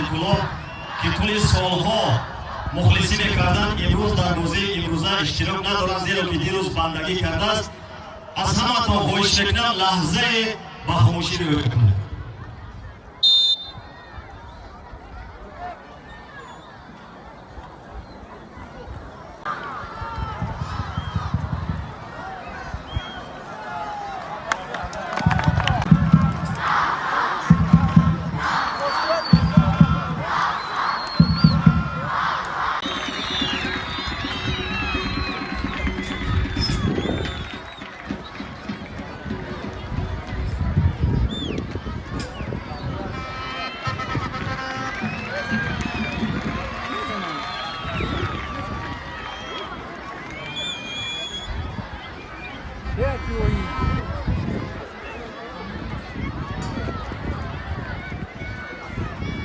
Шаҳри Кӯлоб, ки тӯли солҳо мухлисӣ мекарданд, имрӯз дар бозии имрӯза иштирок надоранд, зеро ки дирӯз бандагӣ кардааст. Аз ҳаматон хоҳиш мекунам, лаҳзае ба хомӯшӣ риоя кунед.